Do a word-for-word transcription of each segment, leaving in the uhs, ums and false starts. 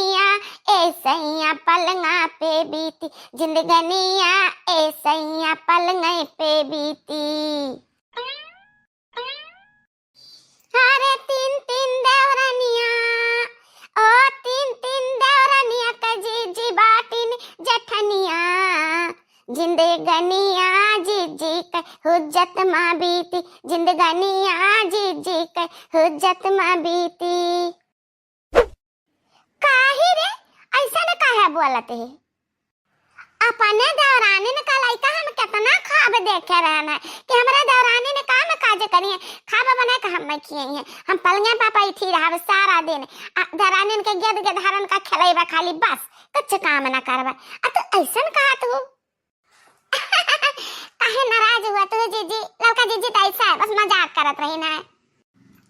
ए सैया पलंगा पे बीती जिंदगनिया, ए सैया पलंगे पे बीती। अरे तीन तीन देवरनिया, ओ तीन तीन देवरनिया के जीजी बाटिन जेठनिया। जिंदगनिया जीजी के हुज्जत मा बीती, जिंदगनिया जीजी के हुज्जत मा बीती। काहे रे, ऐसन काहे बोलत है? अपने देवरानिन का लइका हम केतना ख्वाब देखे रहन है कि हमरे देवरानिन काम काज करिए, खाब बनाए का हम नहीं खिए हैं, हम पलंगे पर बैठी रहब सारा दिन, आ देवरानिन के गेद गेदहरन का खेलैबा खाली बस, कुछ काम ना करबा। आ तू ऐसन कहा तू? काहे नाराज हुआ तू जीजी? ललका जीजी तो ऐसा है, बस मजाक करत रही ना।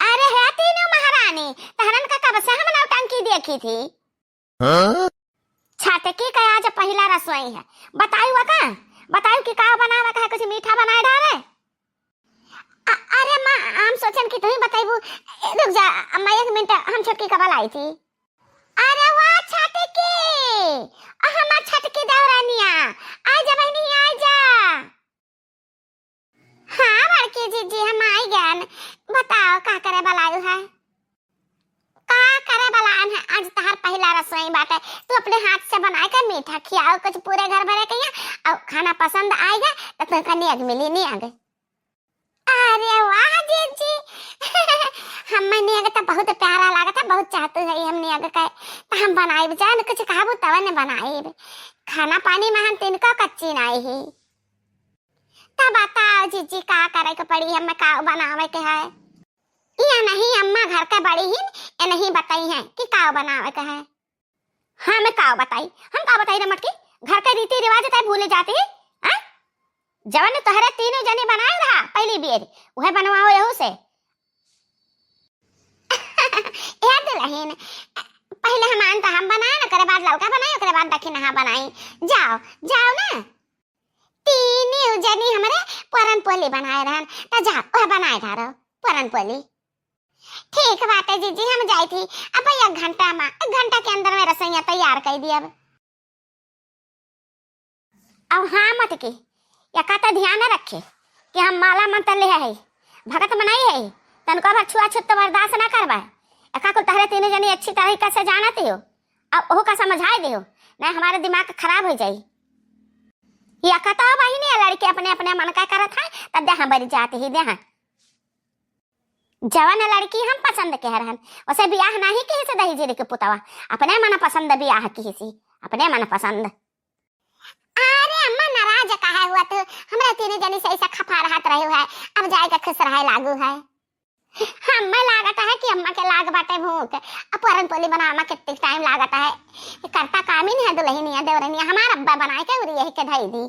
अरे हे तीनों महारानी, तहरन का कब से हम नौटंकी देखी थी। हाँ? छटकी का आज पहिला रसोई है, बतायू का? बतायू कि का बनावे का है, कुछ मीठा बनाए डारे। अ-, अरे माँ, हम सोचन कि तुही बताइबू। ए, रुक जा अम्मा, एक मिनट, हम छोटकी का बुलाई थी। अरे वाह छटकी, आ हमार छटकी देवरानिया, आ जा बहिनी, आ जा। हाँ बड़की जीजी, हम आई गन। बताओ का करे बुलायू है? का करे बुलान है? आज तहार पहिला रसोई बाटे, तू अपने हाथ से बनाए के मीठा खियाओ कुछ पूरे घर भरे के यहाँ, और खाना पसंद आएगा तो तुमका नेग मिली, नेग। अरे वाह जीजी, हमें नेग तो बहुत प्यारा लागत है, बहुत चाहतू है हम नेग का, तो हम बनाइब जान, कुछ कहबू तब ने बनाइब। खाना पानी में हम तिनको कच्ची नाई ही। तब बताओ जीजी, का करे के पड़ी, हमें का बनावे के है? या नहीं, अम्मा घर के बड़ी ही, ये नहीं बताई है कि का बनावे के है। हाँ, मैं का बताई, हम का बताई रे मटकी, घर के रीति रिवाज तय भूले जाती है, हाँ? जवन तोहरे तीनों जने बनाए रहा पहली बेर, वह बनवाओ यहू से। ए दुल्हन, पहले हमान तो हम बनाए, ओकरे बाद ललका बनाई, ओकरे बाद दखिनहा बनाई। जाओ, जाओ ना। तीनों जनी हमरे पुरन पोली बनाए रहन, त जा, वह बनाए डारो पुरन पोली। ठीक बाटे जीजी, हम जाई थी। अब एक घंटा मा, एक घंटा के अंदर में रसोईया तैयार कर दियब। अब हाँ मटकी, एका त ध्यान रखे कि हम माला मंत्र ले है, भगत मनाई है, तनको भर छुआछूत तो बर्दाश्त ना करबा। एका कुल तहरे तीनों जनी अच्छी तरीका से जानत हो, अब ओहू का समझाए दियो, नहीं हमारे दिमाग खराब हो जाई। एका तो बहिनी लड़के अपने अपने मन का करत है, तब देहा बरी जात ही देहा। जवन लड़की हम पसंद के रहन, उसे बियाह नाही किहिस दहिजरी के पुतवा, अपने मन पसंद बियाह किहिसी, अपने मन पसंद। अरे अम्मा, नाराज काहे हुआ तू? हमरा तीनों जनी से ऐसा खफा रहत रहे है, अब जाए के खुश रहे लागू है। हमें लागत है कि अम्मा के लाग बाटे भूख, अब पुरन पोली बनावा में कितनी टाइम लागत है। ये करता कामिन है दुल्हनिया देवरनिया, हमार अब्बा बनाए के उरी यही के धई दी।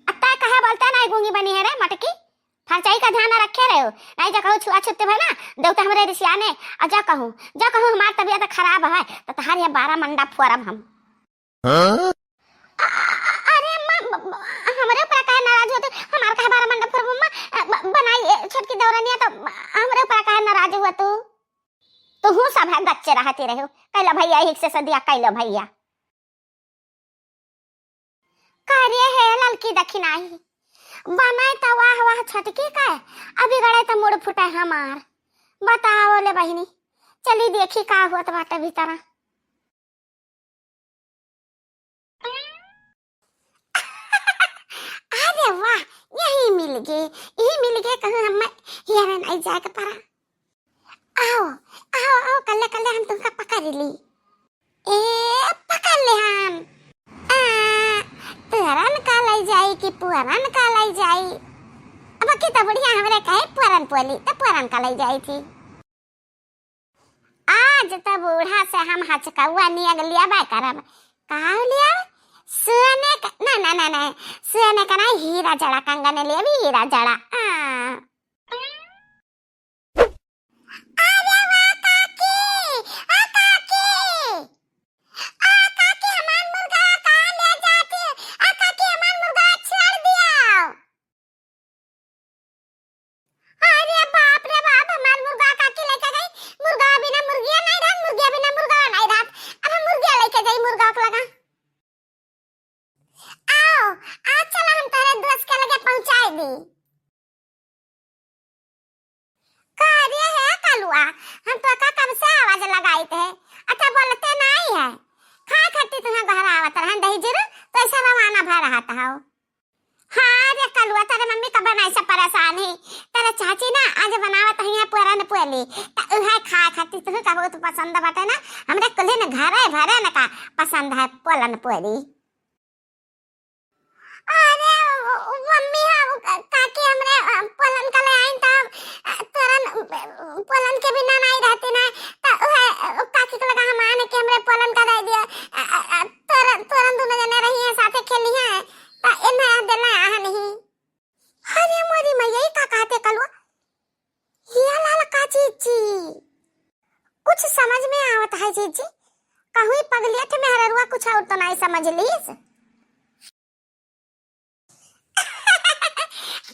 अत्ता कहे बोलते नहीं गूंगी बनी है रे मटकी, फरचाई का ध्यान रखे रहे हो, नहीं जा कहूँ छुआ छुत्ते भय ना, देवता हमरे रिसियाने, और जा कहूँ, जा कहूँ हमार तबीयत खराब है, तो तहार ये बारह मंडा फोरब हम। हाँ? अ-, अ-, अरे अम्मा, ब-, ब-, हमरे ऊपर काहे नाराज होते? हमार काहे बारह मंडा फोरब अम्मा? अ, ब-, बनाई, ए, छोटकी देवरनिया तो हमरे ऊपर काहे नाराज हुआ तू? तू हूँ सब है गच्चे रहती रहो, कैलो भैया, एक से सदिया कैलो भैया। का रे हे ललकी दखिनाही, बनाए त वाह वाह छटकी का, अभी गड़े त मुड़ फुटे हमार। बताओ ले बहिनी, चली देखी का होत बाटे भीतरा। अरे वाह, यही मिल गए, यही मिल गए, कहूँ हम हेरन आई जाए के परा। आओ, आओ, आओ, कल्ले, कल्ले हम तुमका पकड़ ली। ए, पकड़ ले हम। आ, तुहरन का लई जाई कि पुअरन का लई जाई? अब की तो बुढ़िया हमरे कहे पुअरन पोली, तो पुअरन का लई जाई थी। आज तो बूढ़ा से हम हचकौआ नियग लियाबे करब। का लियाब? सोने का, ना, ना, ना, ना, सोने का ना, हीरा जड़ा कंगन लियाब, हीरा जड़ा। आ। अरे वाह काकी, आ काकी, आ काकी, हमार मुर्गा कहाँ ले जाती? आ काकी, हमार मुर्गा छोड़ दिया। अरे बाप रे बाप, हमार मुर्गा काकी लेके गई। मुर्गा बिना मुर्गिया नहीं रहत, मुर्गिया बिना मुर्गा नहीं रहत। अब हम खात हौ। हाँ रे कलुआ, तोरे मम्मी का बनाई से परेशान ही। तोरे चाची ना आज बनावत हइया पुरन पोली, त उहे खाए खातिर तुहू का बहुत पसंद बाटे ना। हमरे कुल्हिन घरे भरे न का पसंद है पुरन पोली। अरे मम्मी, हम काकी हमरे पुरन का ले आइन त हम तुरन पुरन के बिना नाहीं रहती ना, त उहे काकी के लगा हम आने के हमरे पुरन का दे दिया। तुरन, तुरन दुनो जने रही हैं, साथे खेली हैं, त इन्हें देना आह नहीं। अरे मोरी मैया, ई का कहते कलुआ? हिया लाल का चीची? कुछ समझ में आवत है चीची? कहूँ पगलियत मेहररुआ कुछ और तो नाहीं समझ लीस।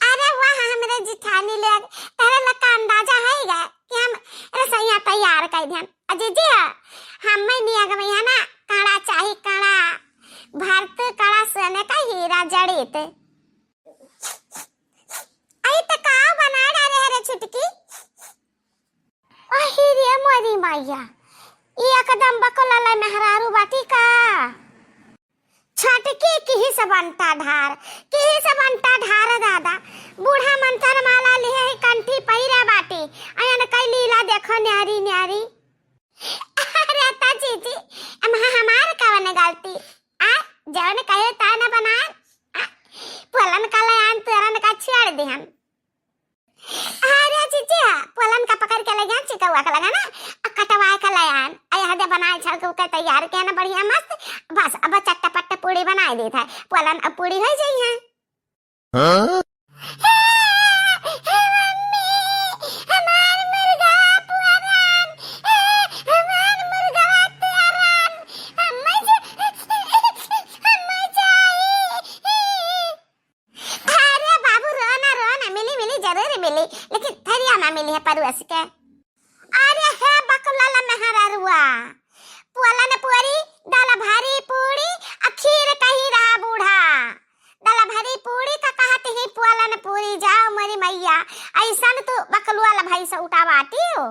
अरे वाह हमरे जिठानी लोग, तहरे लोग का अंदाजा है गा कि हम रसोइया तैयार कर दिहन। अजी जी हाँ, हमें निया गवैया ना कड़ा चाही कड़ा, भरत कड़ा सोने का हीरा जड़ित। आई त का बना डारे है रे छुटकी? अही रे मोरी मैया, ई एकदम बकलल मेहरारू बाटी का। छटकी किही से बनता ढार, किही से बनता ढार दादा। बूढ़ा मंतर माला लिहे ही कंठी पहिरा बाटी, अयन कई लीला देखो न्यारी न्यारी। अरे त जीजी, एमा हमार कवन गलती? आ, जवन कहे ता न बनाए, आ, पुरन का लयान तुरन का छेड़ दिहन। अरे जीजी, पुरन का पकड़ के ले गया चिकौआ का लगा ना, आ कटवाए का लयान, आ यहाँ दे बनाए छड़ के ओके तैयार किया ना बढ़िया मस्त, बस अब चट्टापट्टा पूड़ी बनाए देत है, पुरन अब पूड़ी हो जाई है। हाँ? हे, हे मम्मी, हमार मुर्गा पुअरान, हे, हमार मुर्गा पुअरान, हम्मे जा-, हम्मे चाही। अरे बाबू, रो ना, रो ना, मिली, मिली, जरूर मिली, लेकिन थरिया में मिली है परुस के। अरे हे बकलल मेहररुआ, पुअलन पूरी, दाल भरी पूरी, आ खीर कही रहा बूढ़ा। दाल भरी पूरी का कहत ही पुअलन पूरी, जाओ मोरी मैया, ऐसन तू बकलुआ भैंस उठा बाटी हो।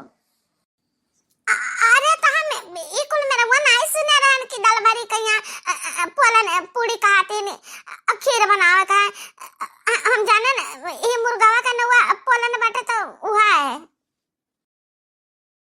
अ-, अरे त हम ई कुल मेरा वो नाहीं सुने रहन कि दाल भरी कहिया, अ, अ, अ, पुअलन, अ, पूरी कहत ही ने, अ, खीर बनावत है।